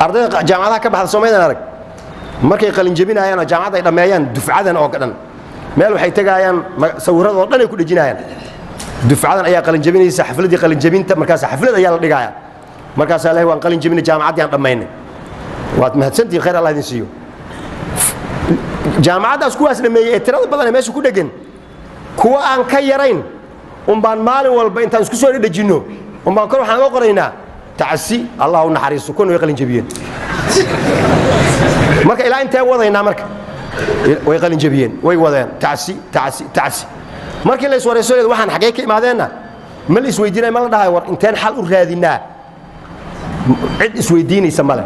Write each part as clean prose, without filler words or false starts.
Ardayda jaamacadaha ka baxda soomaydan arag, markay qalinjabinayaan oo jaamacadda ay dhammeeyaan, dufcadan oo dhan meel waxay tegaayaan, sawirradoo dhan ay ku dhejinayaan. Dufcadan ayaa qalinjabinaysa, xafladdii qalinjabinta. Markaas xaflad ayaa la dhigaaya, markaasaa lehay: "Waan qalinjabinay, jaamacaddii aan dhammaynay, waad mahadsantihin, khayr Allah idin siiyo." Jaamacaddaas kuwaas dhammeeyey ee tirada badan ee meesha ku dheggan, kuwa aan ka yarayn umbaan maalin walba intaan isku soo dhedhejinno umbaan kor waxaan uga qoraynaa tacsi, Allah u naxariisto, kuna way qalinjabiyeen. Marka ilaa intee wadaynaa? Marka way qalinjabiyeen, way wadeen tacsi, tacsi, tacsi. Markii la iswarayso, waxaan xaggee ka imaadeenna ma la isweydiinaya, ma la dhahayo: "War, inteen xal u raadinaa?" Cid isweydiinaysa male.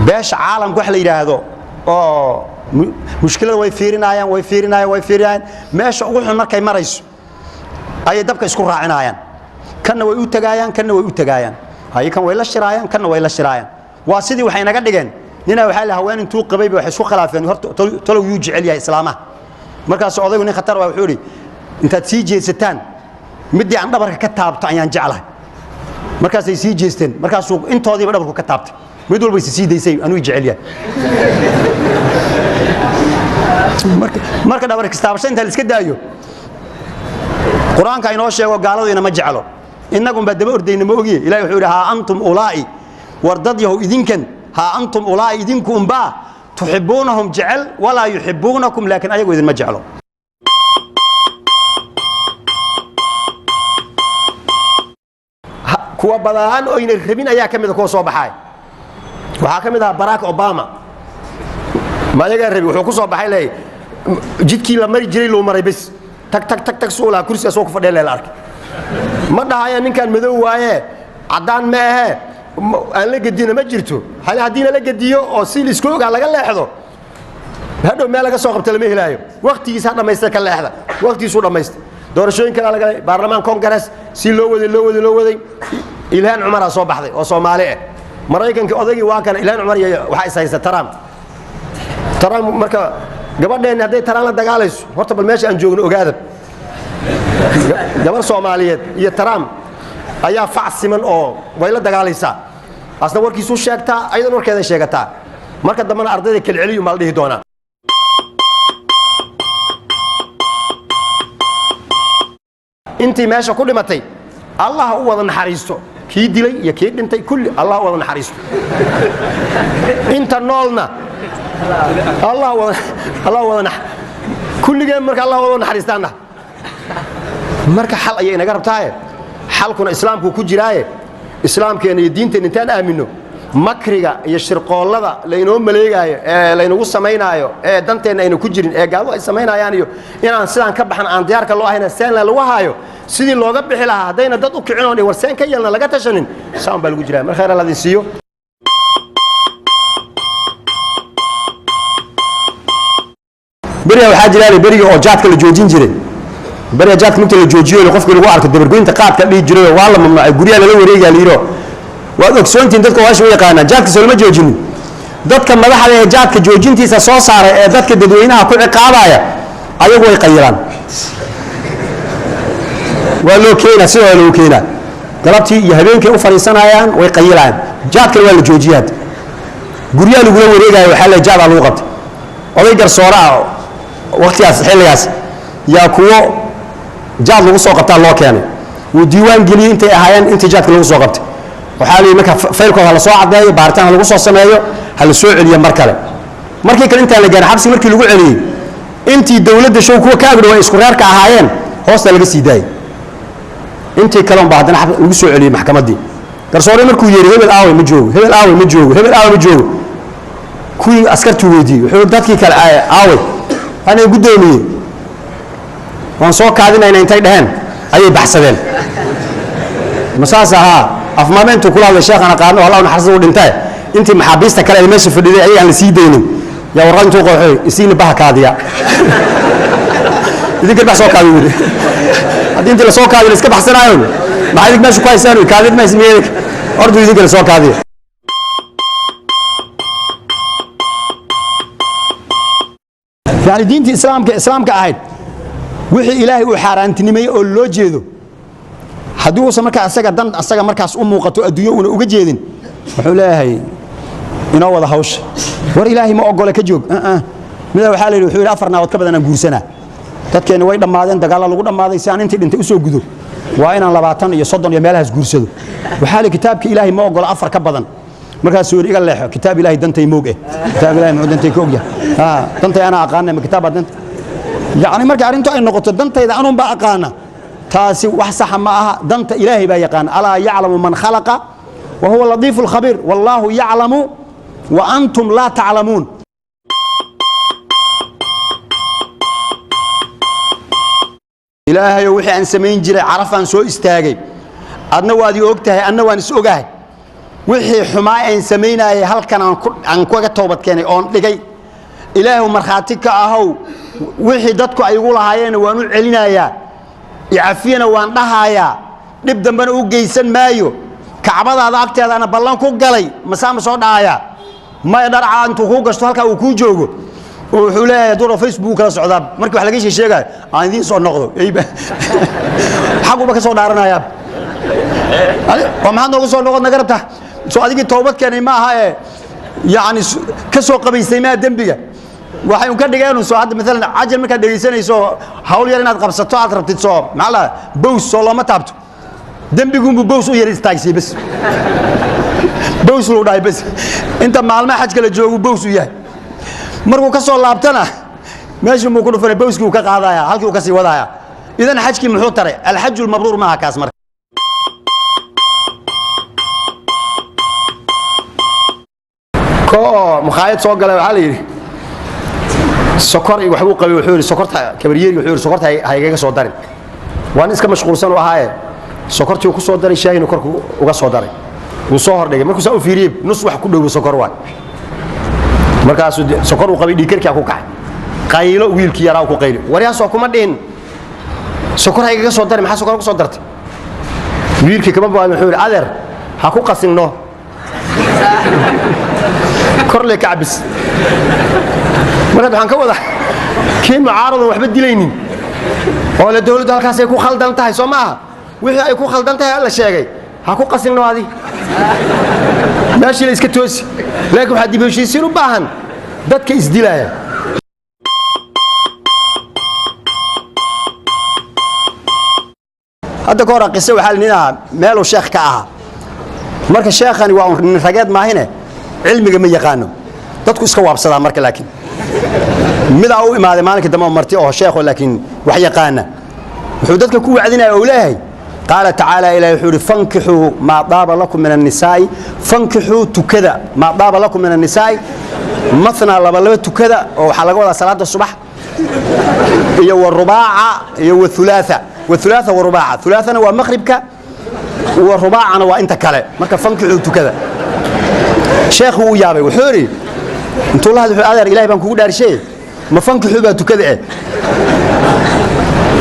Beesha caalamka wax la yidhaahdo oo mushkilada way fiirinayaan, way fiirinayaan, way fiirinayaan. Meesha ugu xun markay marayso ayay dabka isku raacinayaan. Kanna way u tagaayaan, kanna way u tagaayaan, haye, kan way la shiraayaan, kanna way la shiraayaan. Waa sidii waxay naga dhigeen ninaa waxaa la haween intuu qabayba waxay isku khilaafeen horta talow yuu jecel yahay islaamaha. Markaas odaygu nin khatar waa, wuxuu idhi: "Intaad sii jeesataan, middii aan dhabarka ka taabto ayaan jeclahay." Markaasay sii jeesteen, markaasuu intoodiiba dhabarku ka taabtay. Mid walba is sii daysay, anuu jecel yahay. Marka dhabar istaabasho inta la iska daayo, Qur-aanka inoo sheego gaaladu inama jeclo, innagun baa daba ordayna. Ma ogiye, Ilahi wuxuu yidhi: "Haa antum ulaa'i," war dad yahow idinkan, "haa antum ulaa'i," idinku unbaa "tuxibuunahum" jecel, "walaa yuxibuunakum," laakiin ayagu idinma jeclo. Kuwa badaan oyna rabin ayaa ka mida kuwa soo baxaay. Waxaa ka mid ahaa Barack Obama. Ma ayagaa rabi? Wuxuu ku soo baxay leey jidkii la mari jiray luu maray bes, tag tag tag tag, suu lahaa kursiga soo ku fadhiya lee la arkay. Ma dhahayaan ninkan madow waaye, caddaan ma ahee, aan la gedino. Ma jirto. Haddiina la gediyo oo si laisku ogaa laga leexdo, hadhow meel laga soo qabto lama helaayo. Waktigiisa ha dhammaysta, ka leexda, waktigiisuu dhammaysta. Doorashooyin kalaa lagalay, baarlamaan, congress, si loo waday, loo waday, loo waday, Ilhaan Cumaraa soo baxday oo Soomaali ah. Maraykanka odaygii waa kana, Ilhaan Cumar iyo waxaa is haysta Trump. Trump marka gabadheenni hadday Trump la dagaalayso, horta bal meesha aan joogno ogaada. Gabar Soomaaliyeed iyo Trump ayaa fac siman oo way la dagaalaysaa, asna warkiisuu sheegtaa, ayadan warkeeday sheegataa. Marka dambena ardayda kelceliyu maa la dhihi doonaa. Intii meesha ku dhimatay Allah u wada naxariisto, kii dilay iyo kii dhintay kulli Allah u wada naxariisto. Inta noolna Allah wada, Allah wada nax kulligeen. Marka Allah wada naxariistaanna, marka xal ayay inaga rabtaaye, xalkuna islaamku ku jiraaye, islaamkeena iyo diinteenna intaan aaminno, makriga iyo shirqoollada laynoo maleegaayo ee laynagu samaynaayo ee danteenna ayna ku jirin ee gaaladu ay samaynayaan, iyo inaan sidaan ka baxan aan diyaarka loo ahayna, seenla lagu haayo sidii looga bixi lahaa, haddayna dad u kicin oon war seen ka yeelna laga tashanin, saan baa lagu jiraa. Mar khayr Allah idin siiyo. Beriga waxaa jiraan beriga oo jaadka la joojin jiray, beriga jaadka inta la joojiyo qofkii lagu arko dabargoynta qaadka dhihi jiray oo waa la mamnuucay, guryaha lala wareegaa la yidhi. Waad ogsoontihiin, dadka waasha u yaqaanaan jaadka soo lama joojinin. Dadka madaxda ee jaadka joojintiisa soo saaray ee dadka dadweynaha ku ciqaabaya, ayagu way qayilaan. Waa loo keenaa, sidoo loo keenaa, galabtii iyo habeenkay u fadhiisanayaan, way qayilayaan. Jaadkana waa la joojiyay, hadda guryaha lagula wareegaayo, waxaa la jaadaa lagu qabtay. Oday garsoore ah waqtigaas xilligaas yaa kuwo jaad lagu soo qabtaa loo keenay. Wuu diiwaan geliyey intay ahaayeen, intii jaadka lagu soo qabtay. Waxaa la yidhi marka faylkooda ha la soo caddeeyo, baaritaan ha lagu soo sameeyo, ha la soo celiyo mar kale. Markii kale intaan la gaarin xabsi, markii lagu celiyey, intii dowladda show kuwa ka agdhow ay isku reerka ahaayeen hoosta laga sii daayey. Intii kale unbaa haddana lagu soo celiyey maxkamaddii. Garsoore markuu yeehi: "Hebel aaway?" "Ma joogo." "Hebel aaway?" "Ma joogo." "Hebel aaway?" "Ma joogo." Kuwii askartuu weydiiyey, wuxuu: "Dadkii kale aaway?" "Anay guddoomiyey, waan soo kaadinayna," intay dhaheen ayay baxsadeen. Masaas ahaa afmaame intuu kula hadlay sheekhan aqaano, Allah naxariista, u dhintay. Intii maxaabiista kale ee meesha fadhiday ayagaan la sii daynin yaa warqad intuu qooxoy: "Isiina baha kaadiya, idinka bax soo kaadi," wuri. Haddii intii lasoo kaadiyo la iska baxsanaayo, maxaa idink meesha ku haysaan? Kaadid ma ismiye, ordu idinka lasoo kaadiya. Yani diintii islaamka ahayd, wixii Ilaahay uu xaaraantinimeeyey oo loo jeedo Haddii uusan markaa asaga dan asaga markaas u muuqato adduunyo uuna uga jeedin, wuxuu leeyahay inoo wada hawsha. War Ilaahay ma ogole, ka joog. Mida waxaa la yidhi, wuxuu yidhi 4 naagood ka badan aan guursanaa. Dadkeenna way dhammaadeen, dagaalla lagu dhammaaday. Si aan intii dhintay u soo gudo, waa inaan 20 iyo 30 iyo meelahaas guursado. Waxaa la kitaabka Ilaahay ma ogola 4 ka badan. Markaasuu yidhi iga leexo, kitaab Ilaahay dantay moog eh. Kitaab Ilaahay muxuu dantay ka ogyahay? Dantay anaa aqaana, ma kitaab baa danta? Yacni marka arrintu ay noqoto dantayda anuun baa aqaana, taasi wax saxa ma aha. Danta Ilaahay baa yaqaana. Alaa yaclamu man khalaqa wa huwa latiifu alkhabiir, wallaahu yaclamu wa antum laa taclamuun. Ilaahayow, wixii aan samayn jiray carafaan soo istaagay, adna waad ii og tahay, anna waan is ogahay. Wixii xumaa aan samaynayay halkan aan kaga toobad keenay oon dhigay. Ilaahow, markhaati ka ahow. Wixii dadku ay igu lahaayeenna waan u celinayaa, icafiyana waan dhahayaa, dhib dambena u geysan maayo. Kacbadaada agteedaana ballan ku galay. Masaa ma soo dhahayaa? Maya. Dharcaa intuu kuu gashto halkaa uu kuu joogo oo wuxuu leeyahay duro Facebook kala socdaa. Markii wax laga sheegayo aan idiin soo noqdo, xaguba ka soo dhaaranayaa. Oo maxaad noogu soo noqod naga rabtaa? Soo adigii toobad keenay ma aha ee yacni ka soo qabaystay maa dembiga? Waxay un ka dhigeen soo hadda maalan cajal markaad dhegaysanayso, hawl yar inaad qabsato aad rabtid, soo maxaa la bows soo looma taabto? Dembigunbuu bows u yar istaagsay, bas bows luu dhahay. Bas inta maalmaha xajka la joogu bows u yahay. Markuu ka soo laabtana meeshii muu ku dhufanay, bowskii uu ka qaadaya, halkii uu ka sii wadaya. Idan xajkii muxuu taray? Alxaju lmabruur maaha kaas. Marka ko oo mukhaayad soo galay, waxaa la yidhi sokor iyo waxbuu qabay. Wuxuu yidhi sokorta kabaryeeri, wuxuu yidhi sokorta ha igaga soo darin. Waa nin iska mashquulsan u ahaaye, sokortii uu ku soo daray, shaahina korku uga soo daray, wuu soo hordhigay. Markuu saa u fiiriyey, nus wax ku dhowo sokor waay. Markaasuu sokor uu qabay, dhiigkarkaa ku kacay, qaylo wiilkii yaraa ku qayli. Waryaasoo kuma dhihin sokor ha igaga soo darin, maxaa sokor ku soo dartay? Wiilkii kama baalin, wuxuu yidhi adeer ha ku qasinno, korle ka cabis. Markaad waxaan ka wadaa kii mucaaradan waxba dilaynin oo le dawladdu halkaasay ku khaldan tahay, soo ma aha? Wixii ay ku khaldan tahay la sheegay, ha ku qasinno, adi meeshii la iska toosi. Laakiin waxaa dib heshiisiin u baahan dadka isdilaaya. Hadda ka hor qise waxaa la nin ahaa meeluu sheekh ka ahaa. Marka sheekhani waa un nin rageed maahine, cilmiga ma yaqaano, dadku iska waabsadaa. Marka laakiin midaa u imaaday maalinkii dambe oo marti oo sheekho laakiin wax yaqaana, wuxuu dadka ku wacdinaya oo leeyahay qaala tacaala, Ilahi wuxuu yidhi fankixuu maa daaba lakum min annisaa'i, fankixuu tukada, maa daaba lakum min annisaa'i mathnaa, laba laba tukada, oo waxaa laga wadaa salaada subax iyo wa rubaaca iyo wa thulaatha, wa thulaatha wa rubaaca. Thulaathana waa maqribka, wa rubaacana waa inta kale. Marka fankixuu tukada. Sheekhu uu yaabay, wuxuu yidhi intuu la hadlay, wuxuu adeer Ilaahay baan kugu dhaarshay, ma fankixuu baa tukada eh?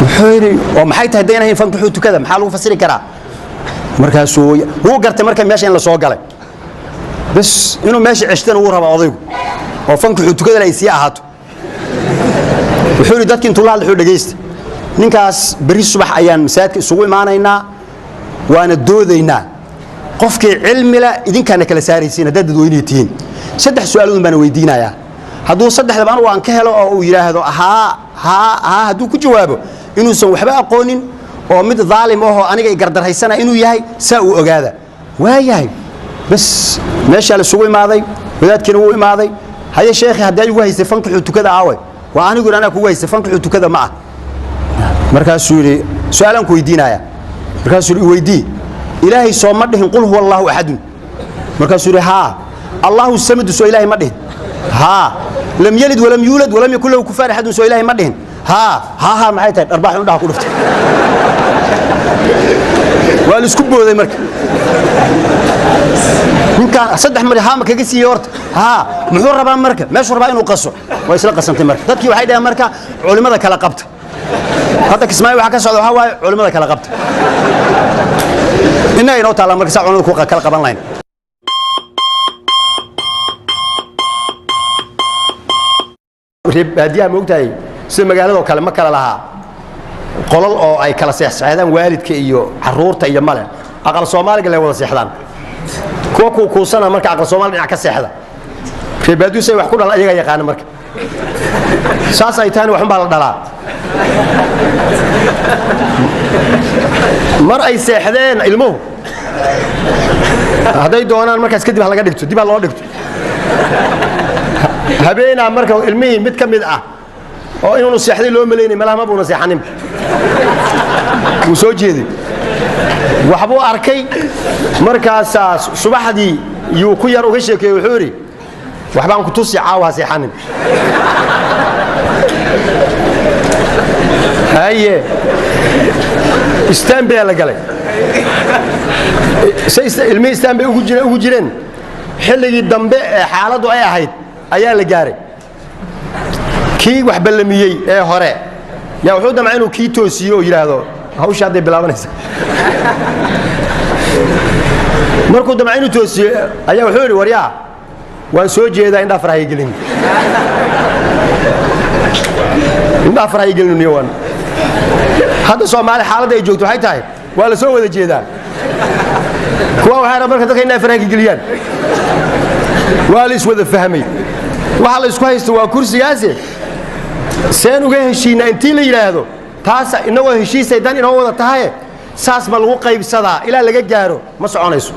Wuxuu yidhi oo maxay tahay daynahayn fankixuu tukada, maxaa lagu fasiri karaa? Markaasuu wuu gartay marka meesha in la soo galay, bas inuu meesha ceshtana wuu rabaa odaygu oo fankixuu tukadana ay sii ahaato. Wuxuu yidhi dadki intuu la hadlay, wuxuu dhegaysta, ninkaas berri subax ayaan masaajidka isugu imaanaynaa, waana doodaynaa. Qofkii cilmila idinkaana kala saaraysiin haddaad dadweynihi tihiin. 3 su'aaloodun baana weydiinayaa. Hadduu saddexdaba anugu aan ka helo oo uu yidhaahdo haa haa haa, hadduu ku jawaabo, inuusan waxba aqoonin oo mid daalim ahoo aniga i gardarhaysana inuu yahay saa uu ogaada. Waayahay, bas meeshaa la isugu imaaday, wadaadkiina wuu imaaday. Haye sheekhi, haddii igu haystay fankixuu tukada aawe? Waa anigu anaa kugu haystay, fankixuu tukada ma ah. Markaasuu yidhi su'aalaan ku weydiinaya. Markaasuu yidhi iweydii. Ilaahay soo ma dhihin qul huwa Allahu axadun? Markaasuu yidhi haa. Allahu samadu soo Ilaahay ma dhihin? Haa. Lam yalid walam yuulad walam yakun lahu kufaan axadun soo Ilaahay ma dhihin? Haa haa haa. Maxay tahay dharbaax indhaha ku dhuftay? Waa la isku booday. Marka ninkaan 3 mar haa ma kaga siiyey horta? Haa. Muxuu rabaa marka? Meeshuu rabaa inuu qaso. Waa isla qasantay. Marka dadkii waxay dhaheen marka culimmada kala qabta. Hadda Kismaayo waxaa ka socda waxaa waaye culimmada kala qabta. Innaga inoo taallaa marka saa culimmada ku kala qaban lahayn. Reer baadiyaha ma ogtahay sida magaaladoo kale ma kala lahaa Qolal oo ay kala seexseexdaan waalidka iyo caruurta iyo male, aqal Soomaaliga lay wada seexdaan. Kuwa kuukuusana marka aqal Soomaali dhinac ka seexda. Reebaadusay wax ku dhalan ayagaa yaqaana. Marka saas ay tahayna, waxun baa la dhalaa. Mar ay seexdeen ilmuhu, hadday doonaan markaas kadib ha laga dhigto, dib ha loo dhigto. Habeenaa marka ilmihii mid ka mid ah oo inuunu seexday loo malaynay, malaha ma buuna seexaninba, wuu soo jeeday, waxbuu arkay. Markaasaa subaxdii yuu ku yar uga sheekeeyey. Wuxuu idhi, "Waxbaan ku tusi caawa, ha seexanin." Haye, istaanbaa la galay. Say ilmihii istaanbay ugu jireen. Xilligii dambe ee xaaladdu ay ahayd ayaa la gaaray. Kii wax ballamiyey ee hore yaa wuxuu damcay inuu kii toosiyo oo yidhaahdo, "Hawsha hadday bilaabanaysa." Markuu damcay inuu toosiyo ayaa wuxuu yidhi, "Waryaa, waan soo jeedaa, indhaa faraha gelin, indhaha faraha gelin." Niyo waan hadda Soomaali xaaladda ay joogto waxay tahay, waa la soo wada jeedaa. Kuwa waxay rabaan marka dadka indhaha faraha geliyaan. Waa la iswada fahmay. Waxa la isku haysto waa kursigaasi. Seen uga heshiinaa intii la yidhaahdo, taasa inagoo heshiisay dan inoo wada tahaye, saas ma lagu qaybsadaa ilaa laga gaaro, ma soconayso.